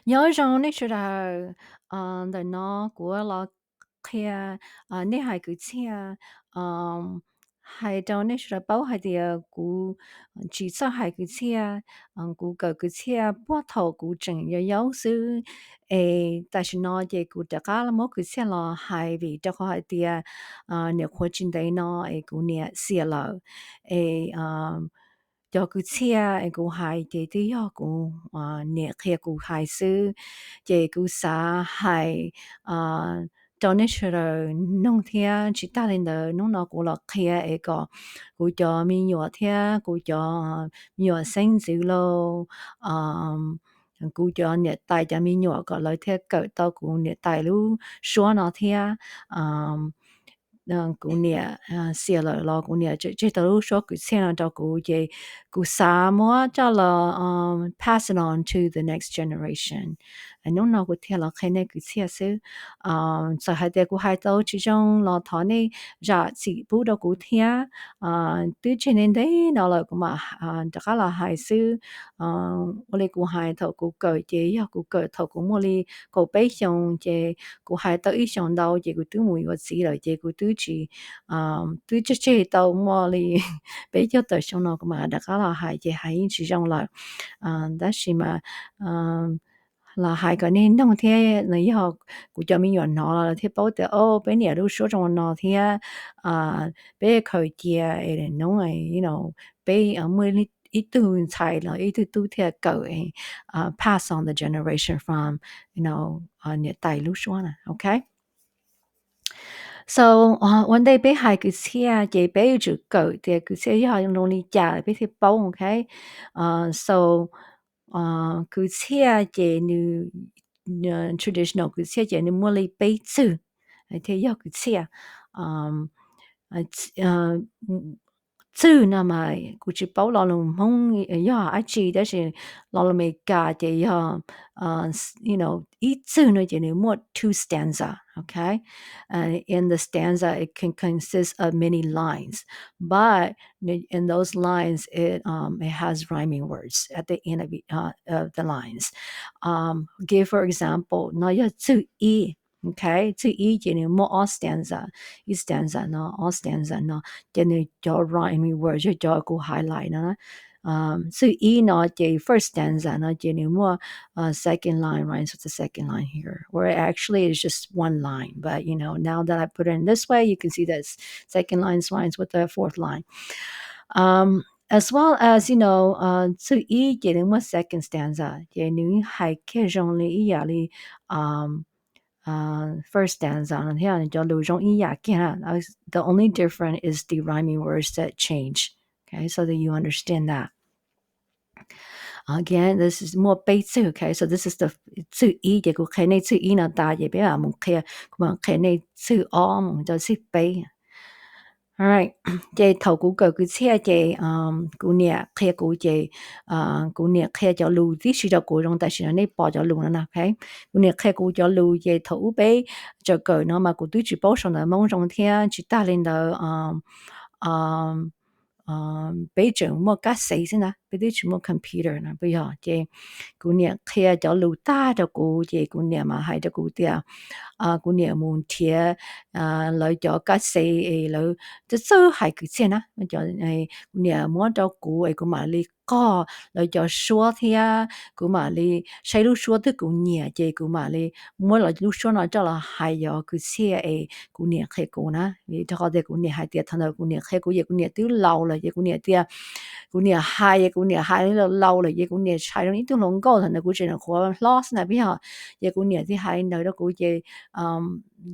Nyob zoo nej sawv daws, ntawm no kuv los qhia nej hais kwv txhiaj, hais rau nej sawv daws paub hais tias kuv tsis txawj hais kwv txhiaj, kuv kawm kwv txhiaj puag thaum kuv tseem yau yau xwb, es tam sim no ces kuv rov qab muab kwv txhiaj los hais vim rau qhov hais tias nyuam qhuav tsis ntev no es kuv niam xiam lawm, es cov kwv txhiaj es kuv hais ces twb yog kuv niam qhia kuv hais xwb, ces kuv xav hais rau nej sawv daws noog thiab. Tsis tag li ntawd, hnub no kuv los qhia es kom kuv cov me nyuam thiab kuv cov me nyuam xeeb ntxwv lauj, kuv cov niam tais cov me nyuam kom lawv thiaj kawm tau kuv niam tais lub suab no thiab. Kuv niam xiam lawm los kuv niam tseg tau lub suab kwv txhiaj no rau kuv, ces kuv xav muab coj los pass it on to the next generation. Hnub no kuv thiaj los qhia nej kwv txhiaj xwb. Txawm hais tias kuv hais tau tsis zoo los thov nej zam txim pub rau kuv thiab. Twb tseg ntev ntev no lawm kuv mam rov qab los hais xwb. Ua li kuv hais thaum kuv kawm ces yog kuv kawm thaum kuv muaj li kaum peb xyoos, ces kuv hais tau ib xyoos ntau ces kuv twb mus yuav txiv lawm ces kuv twb tsis, twb tseg tseg tau muaj li peb caug tawm xyoo no kuv mam rov qab los hais ces hais yeej tsis zoo lawm. Tab sis mas los hais kom nej noog thiab, yog kuv cov me nyuam hnov los lawv thiaj paub tias o peb niam lub suab zoo no thiab, peb khaws cia es noob, peb muaj ib tug ntxhais los ib tug tub thiaj kawm pass on the generation from niam tais lub suab na, ok. So ua ntej peb hais kwv txhiaj ces peb yuav tsum kawm tias kwv txhiaj yog zoo li cas peb thiaj paub, ok. So kwv txhiaj ces nws, traditional kwv txhiaj ces nws muaj li peb txwg thiaj yog kwv txhiaj. Txwg no mas kuv tsis paub lo lus Hmoob yog dab tsi, tab sis lo lus Amelikas ces yog ib txwg no ces nws muaj two stanza, ok. In the stanza it can consist of many lines, but in those lines it, it has rhyming words at the end of, of the lines. Give for example, no yog txwg ib, ok, txwg ib ces nws muaj ob stanza, ib stanza no, ob stanza no, ces nws cov rhyming words yog cov kuv highlight no. Txwg ib no ces first stanza no ces nws muaj second line rhymes with the second line here, or actually it's just one line, but you know, now that I put it in this way, you can see that second line rhymes with the fourth line. As well as, you know, txwg ib ces nws muaj second stanza ces nws hais kiag zoo li ib yam li first stanza no thiab, cov lus zoo ib yam kiag na. The only difference is the rhyming words that change. Okay, so that you understand that. Again, this is muaj peb txwg, okay, so this is the txwg ib, ces kuv qhia nej txwg ib no tas ces peb mam mus qhia, kuv mam qhia nej txwg ob mus rau txwg peb. Ces thaum kuv kawm kwv txhiaj ces kuv niam qhia kuv ces kuv niam qhia cov lus tib si rau kuv zoo tam sim no nej pom cov lus no na, okay. Kuv niam qhia kuv cov lus ces thaum ub peb tseem kawm no mas kuv twb tsis paub sau ntawv Hmoob zoo thiab, tsis tag li ntawd peb tseem muaj kab xev xwb na, peb twb tsis muaj computer na, puas yog? Ces kuv niam qhia cov lus tag rau kuv ces kuv niam mas hais rau kuv tias kuv niam mus nrhiav lawv cov kab xev es lawv txawj txawj hais kwv txhiaj na, kuv niam muab rau kuv es kuv mam li qog lawv cov suab thiab kuv mam li saib lub suab twg kuv nyiam ces kuv mam li muab lawv lub suab no coj los hais cov kwv txhiaj es kuv niam qhia kuv na. Vim rau qhov tias kuv niam hais tias thaum ntawd kuv niam qhia kuv ces kuv niam twb laus lawm ces kuv niam tias, kuv niam hais es kuv niam hais laus laus lawm ces kuv niam hais zoo ib tug hluas nkauj thaum ntawd kuv tseem nyuam qhuav hlob xwb na, puas yog? Ces kuv niam thiaj hais li ntawd rau kuv ces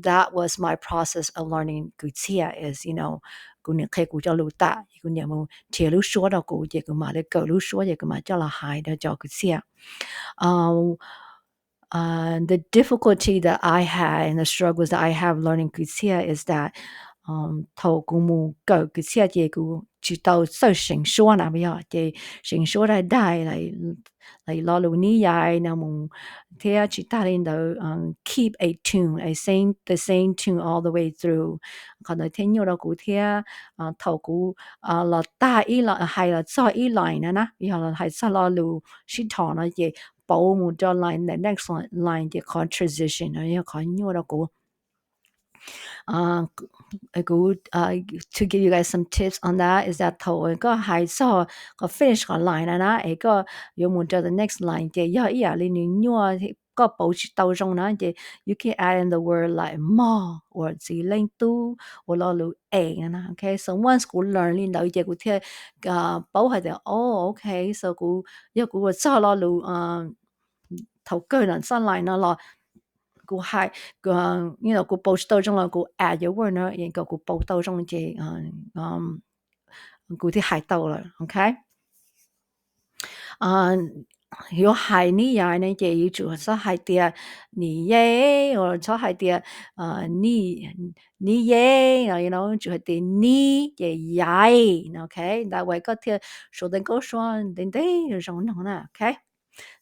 that was my process of learning kwv txhiaj, is, you know, kuv niam qhia kuv cov lus tas ces kuv niam mus nrhiav lub suab rau kuv ces kuv mam li kawm lub suab ces kuv mam coj los hais rau cov kwv txhiaj. The difficulty that I had and the struggles that I have learning kwv txhiaj is that thaum kuv mus kawm kwv txhiaj ces kuv tsis tau txawj seev suab na, yog ces seev suab daig daig, lo lus nib yais no mus thiab tsis tag li ntawd, keep a tune, a same, the same tune all the way through. Qhov ntawd thiaj nyuaj rau kuv thiab. Thaum kuv los tag ib, hais los txog ib line na na, yog hais txog lo lus sib dhos no ces pauv mus rau line, the next line ces qhov transition no yog qhov nyuaj rau kuv. Kuv, to give you guys some tips on that is that thaum koj hais txog qhov finish qhov line na na es koj yuav mus rau the next line ces yog ib yam li nws nyuaj, koj pauv tsis tau zoo na ces you can add in the word like mog or txiv leej tub or lo lus es no na, okay? So once kuv learn li ntawd ces kuv thiaj paub hais tias, oh, okay, so kuv, yog kuv ua txog lo lus thaum kawg no txoj line no los kuv hais, kuv pauv tsis tau zoo los kuv add your word no kom kuv pauv tau zoo ces kuv thiaj hais tau lawm, okay? Yuav hais nib yais no ces yuav tsum txhob hais tias nib ye, txhob hais tias nib ye, yuav tsum hais tias nib ces yais, okay? That way koj thiaj suav tej nkauj suab ntev ntev zoo zoo no na, okay?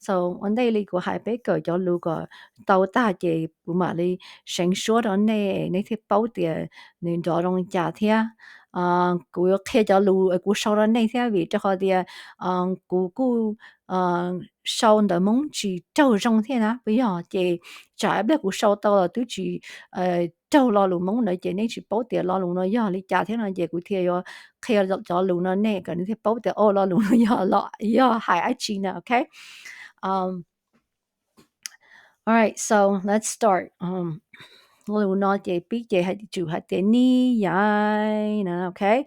So ua ntej li kuv hais peb kawm cov lus kom tau tag ces kuv mam li seev suab rau nej, nej thiaj paub tias nws nrov zoo li cas thiab. Kuv yuav qhia cov lus kuv sau rau nej thiab vim rau qhov tias kuv kuj sau ntawv Hmoob tsis raug zoo thiab na, puas yog? Ces tsam ib pliag kuv sau tau los twb tsis raug lo lus Hmoob ntawd ces nej tsis paub tias lo lus no yog li cas thiab no ces kuv thiaj yuav qhia cov lus no nej kom nej thiaj paub tias, o, lo lus no yog, yog hais dab tsi na, okay? Alright, so let's start. Lo lus no ces pib ces hais, tsum hais tias nib yais na, okay?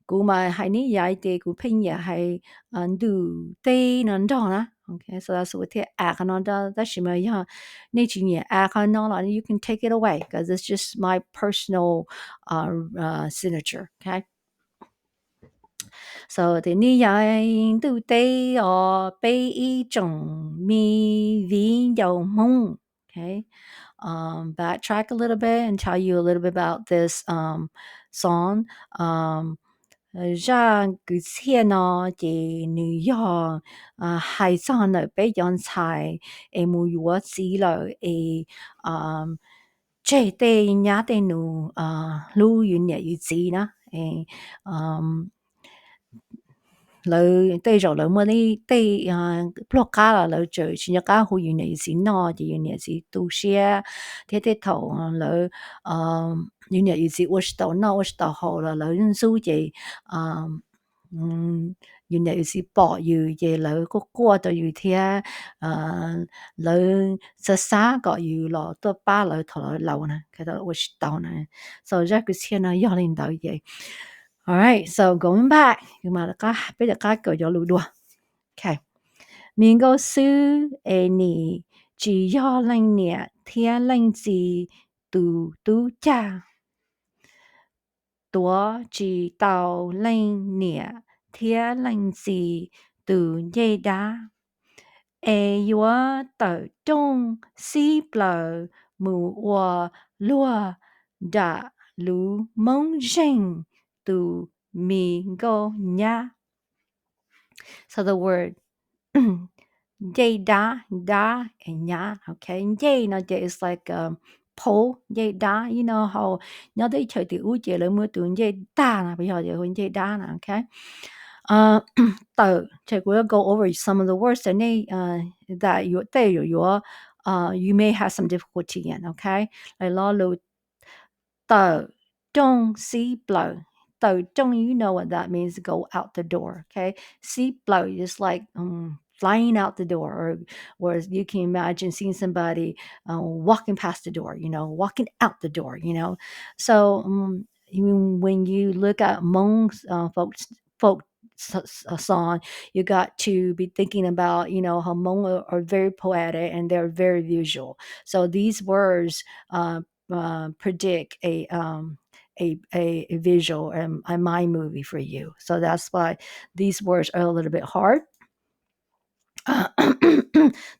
Kuv mas hais nib yais ces kuv pheej nyiam hais ntug teb no nrog na, okay? So that's why thiaj add qhov no, tab sis mas yog nej tsis nyiam add qhov no los you can take it away because it's just my personal signature, okay? So tias nib yais ntuj teb os, peb ib tsoom me viv ncaus Hmoob. Okay. Um, backtrack a little bit and tell you a little bit about this um, song. Um, zaj kwv txhiaj no ces nws yog hais txog ntawm peb cov ntxhais es mus yuav txiv lawm es tseg tej nyab tej nus hlub yus niam yus txiv na. Lawv tej zaum lawv muaj tej pluag qab los lawv tseem tsis nco qab hu yus niam yus txiv noj ces yus niam txiv tu siab thiab tej thaum lawv yus niam yus txiv ua tsis tau noj ua tsis tau haus los lawv ntxub ces yus niam yus txiv pom yus ces lawv quaj quaj rau yus thiab lawv xav xav kom yus los tuaj pab lawv thaum lawv laus na, ua tsis tau na. So zaj kwv txhiaj no yog li ntawd ces. Alright, so going back, peb rov qab kawm cov lus dua. Okay. Me nkauj xwb es nim tsis yog leej niam thiab leej txiv tus tub cag. Tuav tsis tau leej niam thiab leej txiv tus ncej dab, es yuav tawm rooj xib plaws mus ua luag nram luv Moob Zeeg tus me nkauj nyab. So the word ncej dab, dab es nyab, okay? Ncej no ces it's like a pole, ncej dab, you know how nyob teb chaws tim ub ces lawv muaj tus ncej tag no, yog ces hu ncej dab no, okay? Tawm, ces kuv yuav go over some of the words that nej, that yuav, tej yuav yuav, you may have some difficulty in, okay? Lo lus tawm rooj xib plaws. Tawm rooj, you know what that means, go out the door, okay? Xib plaws is like um, flying out the door, or, or you can imagine seeing somebody uh, walking past the door, you know, walking out the door, you know. So um, you, when you look at Hmong uh, folk, folk s- s- uh, song, you got to be thinking about, you know, how Hmong are, are very poetic and they're very visual. So these words uh, uh, predict a, um, a, a, a visual and a mind movie for you. So that's why these words are a little bit hard. Tawm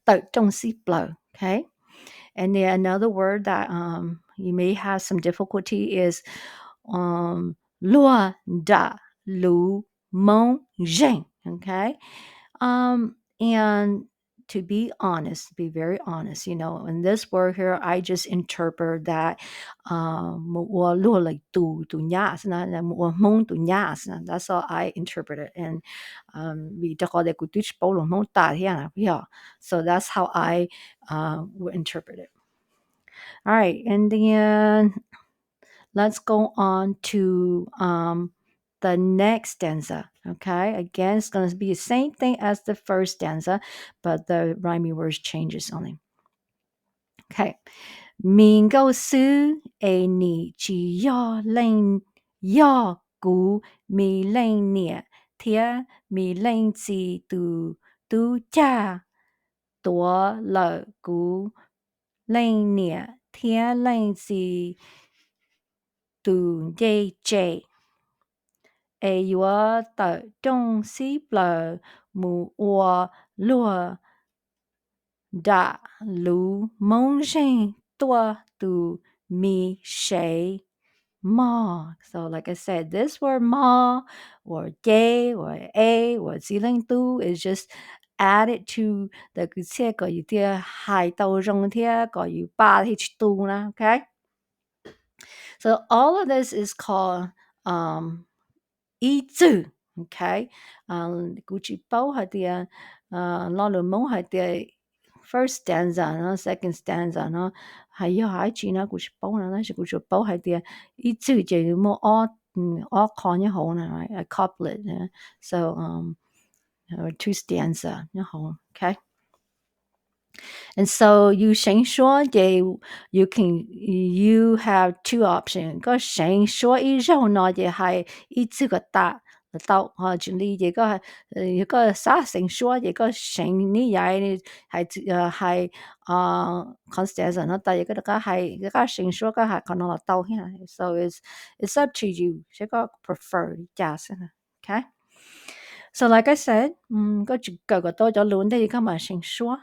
rooj xib plaws, okay? And then another word that um, you may have some difficulty is um, luag nram lub Hmoob zeeg, okay? Um, and to be honest, be very honest, you know, in this word here, I just interpret that um, mus ua luag lwm tus tus nyab xwb na, mus ua Hmoob tus nyab xwb na. That's how I interpret it. And um, vim rau qhov tias kuv twb tsis paub lus Hmoob tas thiab na, yog. So that's how I uh, would interpret it. All right, and then let's go on to um, the next stanza. Okay, again, it's going to be the same thing as the first stanza, but the rhyming words changes only. Okay, me nkauj xwb es nim tsis yog leej, yog kuv me leej niam thiab me leej txiv tus tub cag tuav lawm kuv leej niam thiab leej txiv tus ncej tsem, es yuav tawm rooj xib plaws mus ua luag nram lub Hmoob zeeg tuaj tus me sev mog. So like I said, this word mog or ce or e or txiv leej tub is just added to the kwv txhiaj kom yus thiaj hais tau zoo thiab kom yus pa thiaj tsis tu na, okay? So all of this is called um, ib txwm, okay? Kuv tsis paub hais tias lo lus Hmoob hais tias first stanza no, second stanza no, hais yog hais tsi no kuv tsis paub no, tab sis kuv tsuas paub hais tias ib txwm ces muaj ob, ob qho nyob hauv na, right? A couplet, so um, two stanza nyob hauv, okay? And so yus seev suab ces you can, you have two options. Koj seev suab ib zaug no ces hais ib txwm kom tas los tau, ho tsis li ces koj, yog koj xav seev suab ces koj seev nib yai hais, hais constant no tas ces koj rov qab hais, koj seev suab koj hais qhov no los tau thiab. So it's, it's up to you, seb koj prefer li cas xwb. Okay. So like I said, koj tsis kawm kom tau cov lus ntej koj mam seev suab.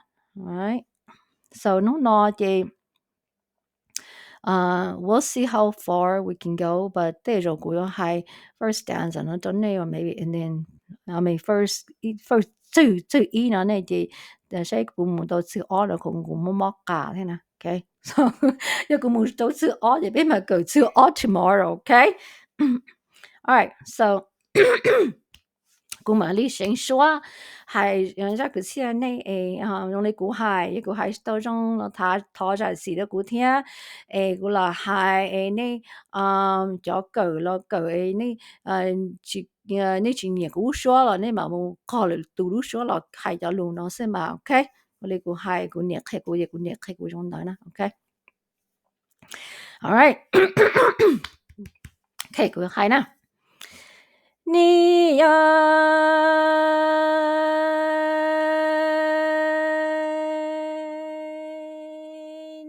So hnub no ces we'll see how far we can go, but tej zaum kuv yuav hais first stanza no rau nej, or maybe and then, I mean first, first txwm, txwm ib no ne ces saib kuv mus tau txwm ob no kuv mob mob qas thiab na. Okay. So yog kuv mus tau txwm ob ces peb mam kawm txwm ob tomorrow, okay? All right, so kuv mam li seev suab hais zaj kwv txhiaj nej es zoo li kuv hais, yog kuv hais tsis tau zoo los thov zam txim rau kuv thiab, es kuv los hais es nej cov kawm los kawm, nej tsis nyiam kuv lub suab los nej mam mus qog lwm tus lub suab los hais cov lus no xwb mas, okay? Ua li kuv hais, kuv niam qhia kuv ces kuv niam qhia kuv zoo ntawd na, okay? All right. Okay, kuv hais na. Neb yog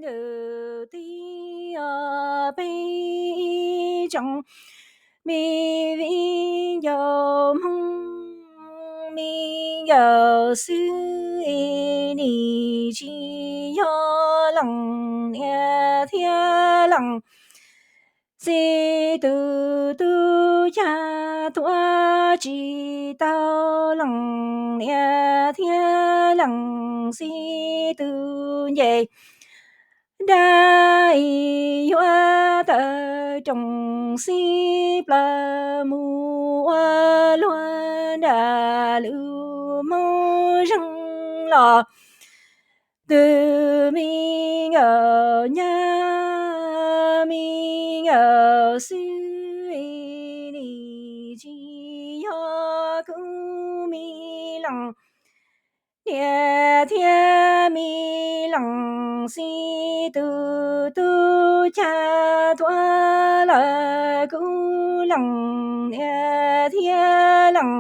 ntawm tias peb ib tsoom me viv ncaus Hmoob, me ncaus xwb es nim tsis yog leej niam thiab leej txiv tus tub cag tuav, tsis tau leej niam thiab leej txiv tus ncej dab, yuav tawm rooj xib plaws mus ua luag nram lub Hmoob zeeg los. Tus me nkauj nyab, me nkauj xwb es nim tsis yog kuv me leej niam thiab me leej txiv tus tub cag tuav lawm kuv leej niam thiab leej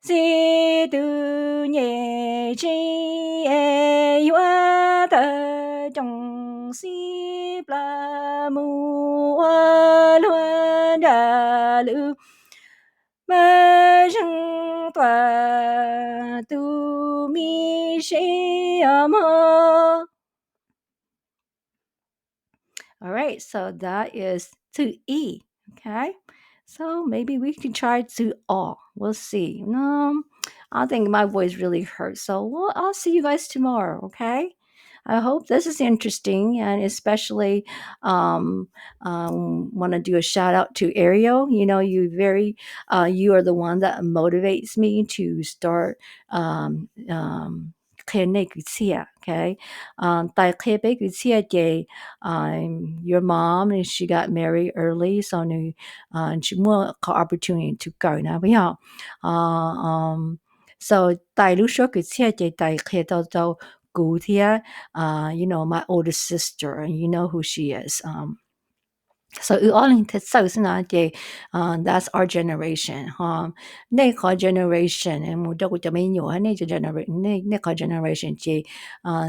txiv tus ncej tsev, es yuav tawm rooj xib plaws mus ua luag nram lub Hmoob zeeg tuaj tus me sev mog. All right, so that is txwj ib. Okay, so maybe we can try txwj ob. We'll see. No, I think my voice really hurts, so we'll, I'll see you guys tomorrow. Okay, I hope this is interesting, and especially um, um, want to do a shout out to Ariel. You know, you very, uh, you are the one that motivates me to start um, um, qhia nej kwv txhiaj. Okay, um, Tais qhia peb kwv txhiaj ces um, your mom, she got married early, so nws uh, tsis muaj qhov opportunity to kawm na, puas yog? Uh, um, so Tais lub suab kwv txhiaj ces Tais qhia tau rau kuv thiab, uh, you know, my older sister, you know who she is. Um, so wb ob leeg thiaj txawj xwb na ces uh, that's our generation. Ho nej qhov generation mus rau kuv cov me nyuam, nej, nej qhov generation ces uh,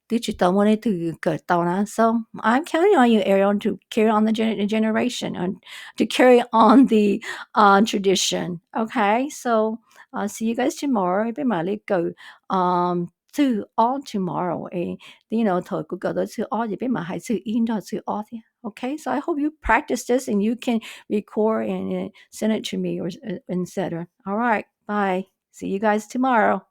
twb tsis tau muaj leej twg kawm tau na. So I'm counting on you, Ariel, to carry on the gen- generation, uh, to carry on the uh, tradition. Okay, so uh, see you guys tomorrow. Peb mam li kawm um, txwj ob tomorrow. Eh, you know, thaum kuv kawm tau txwj ob ces peb mam hais txwj ib nrog txwj ob thiab. Okay, so I hope you practice this and you can record and uh, send it to me or uh, et cetera. All right, bye. See you guys tomorrow.